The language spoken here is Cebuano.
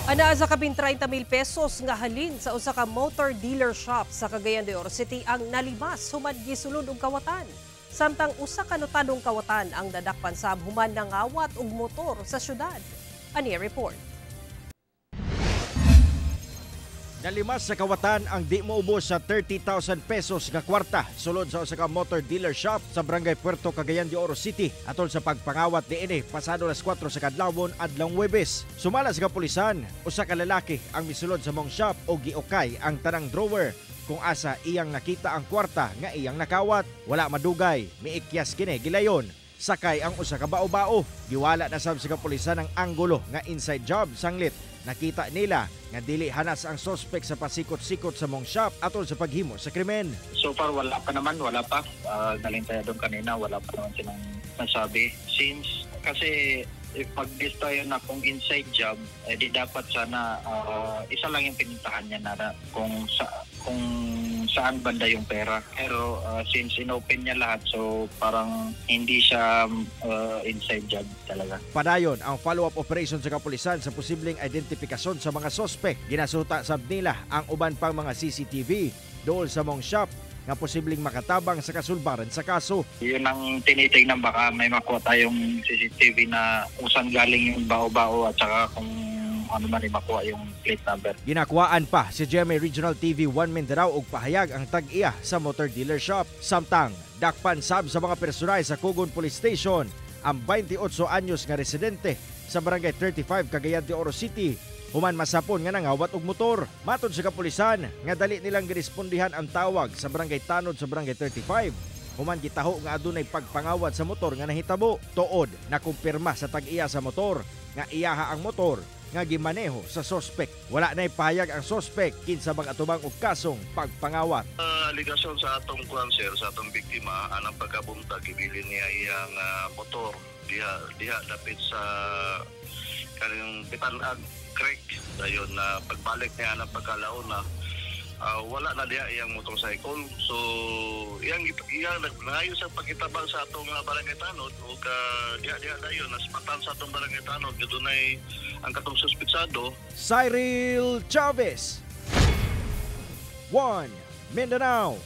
Anaa sa kapin 30 mil pesos nga halin sa usa ka motor dealer shop sa Cagayan de Oro City ang nalimas human gisulod og kawatan. Samtang usa ka notadong kawatan ang nadakpan sab human nangawat og motor sa syudad. Ani report. Nalimas sa kawatan ang di moubos sa 30,000 pesos nga kwarta sulod sa usa ka motor dealer shop sa Barangay Puerto, Cagayan de Oro City atol sa pagpangawat niini pasado alas 4 sa kadlawon adlong Huwebes. Sumala sa kapulisan, usa ka lalaki ang misulod sa mong shop o giukay ang tanang drawer kung asa iyang nakita ang kwarta nga iyang nakawat. Wala madugay, miikyas kini gilayon sakay ang usa ka bao-bao. Giwala na sab sa kapulisan ang anggulo nga inside job sanglit nakita nila nga dili hanas ang sospek sa pasikot-sikot sa mong shop atol sa paghimo sa krimen. So far wala pa naman, wala pa. Galing tayo doon kanina, wala pa naman silang nasabi. Since kasi if mag-dis tayo na kung inside job, eh di dapat sana isa lang yung pinuntahan niya na kung saan banda yung pera. Pero since inopen niya lahat, so parang hindi siya inside job talaga. Padayon ang follow-up operation sa kapulisan sa posibleng identifikasyon sa mga sospek. Ginasuta sab nila ang uban pang mga CCTV dool sa mong shop nga posibleng makatabang sa kasulbaran sa kaso. Yun ang tinitignan, baka may makuha tayong CCTV na kung saan galing yung bao-bao at saka kung ano man makuha yung plate number. Ginakuhaan pa si GMA Regional TV 1 Mindanao og pahayag ang tag-iya sa motor dealer shop. Samtang, dakpan sab sa mga personay sa Kugon Police Station ang 28 anyos nga residente sa Barangay 35, Cagayan de Oro City human masapon nga nangawat og motor. Matod sa kapulisan nga dali nilang girespondihan ang tawag sa Barangay Tanod sa Barangay 35 human gitaho nga adunay pagpangawat sa motor nga nahitabo. Tuod nakumpirma sa tag-iya sa motor nga iyaha ang motor nga gimaneho sa sospek. Wala na'y pahayag ang sospek kinsa bang atubang og kasong pagpangawat. Aligasyon sa atong kuan, sir, sa atong biktima, anang pagkabuntag ibilin niya iyang motor diha diha dapit sa kaning Bitanag Creek. Dayon na pagbalik niya anang pagkalaon na wala na diha iyang motorcycle. So iyang iyang nangayo sa pagkitabang sa atong barangay tanod ug diha diha dayon nasmatan sa atong barangay tanod nga dunay ang katong suspitsado. Cyril Chavez, 1 Mindanao.